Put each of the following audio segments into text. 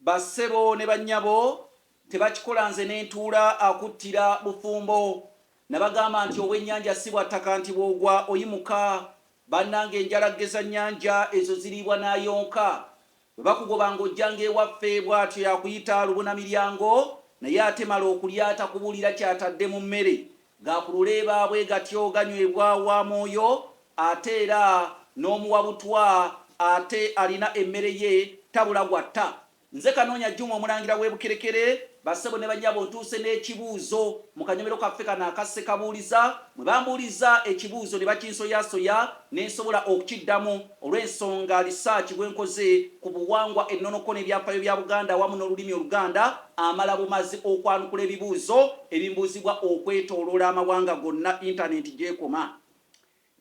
Bassebo ne bannyabo tebakikola nze ne ntuula akuttira bufumbo. Nabagamba nti obwennyanja si bwa ttaka nti bw'ogwa oyimuka. Bannange enjalagge za nnyanja ezo ziriibwa n'ayonka. Bwe bakugoba ng'ojjanga ewaffe bw'atyo y'akuyita lubunamiryango naye ate mala okulya takubuulira ky'atadde mu mmere. Ga ku luleeba bwe gatyo ganywebwa wa mwoyo ate era n'omuwa butwa ate alina emmere ye tabula gw'atta. Nze Kanoonya Juma Omulangira w'e Bukerekere. Bassebo ne bannyabo ntuuse n'ekibuuzo mu kanyomero kaffe kano aka Ssekabuuliza. Mwe bambuulizza ekibuuzo ne bakinsoyaasoya ne nsobola okukiddamu olw'ensonga lisaaki gwe nkoze ku buwangwa, ennono ko n'ebyafaayo bya Buganda awamu n'olulimi Oluganda amala bumazi okwanukula ebibuuzo ebimbuuzibwa okwetooloola amawanga gonna yintanenti gy'ekoma.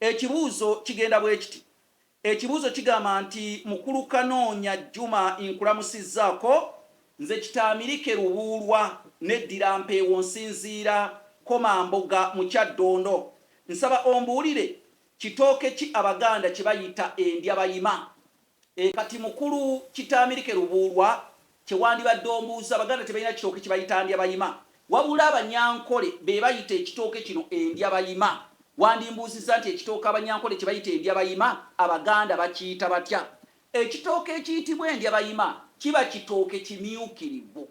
Ekibuuzo kigenda bwe kiti. Ekibuuzo kigamba nti, Mukulu Kanoonya Juma nkulamusizzaako. Nze Kitaamirike Lubuulwa neddira Mpeewo nsinziira Komamboga mu Kyaddondo. Nsaba ombuulire kitooke ki Abaganda kye bayita endyabayima? E, kati mukulu Kitaamirike Lubuulwa kye wandibadde ombuuza, Abaganda tebalina kitooke kye bayita ndyabayima, wabula Abanyankole be bayita ekitooke kino endyabayima. Wandimbuuzizza nti ekitooke Abanyankole kye bayita endyabayima Abaganda bakiyita batya? Ekitooke ekiyitibwa endyabayima kiba kitooke kimyukirivu.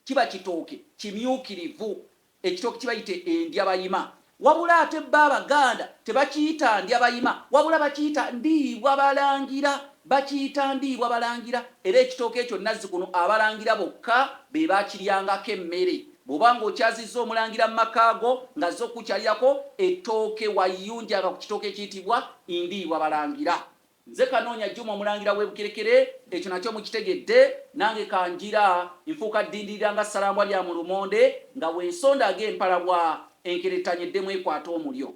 Kiba kitooke kimyukirivu. Ekitooke kye bayita endyabayima. Wabula ate bo Abaganda tebakiyita ndyabayima, wabula bakiyita ndiibwa balangira. Bakiyita ndiibwa balangira era ekitooke ekyo nazzikuno Abalangira bokka be baakiryangako emmere. Bw'oba ng'okyazizza Omulangira mu maka go ng'azze okukukyalirako, ettooke wayunjanga ku kitooke ekiyitibwa ndiibwa balangira. Nze Kanoonya Juma Omulangira w'e Bukerekere, ekyo nakyo mukitegedde, nange kanjira nfuuka ddindirira nga ssalambwa lya mu lumonde nga bwe nsonda ag'empalabwa enkerettanyi eddemu ekwate omulyo.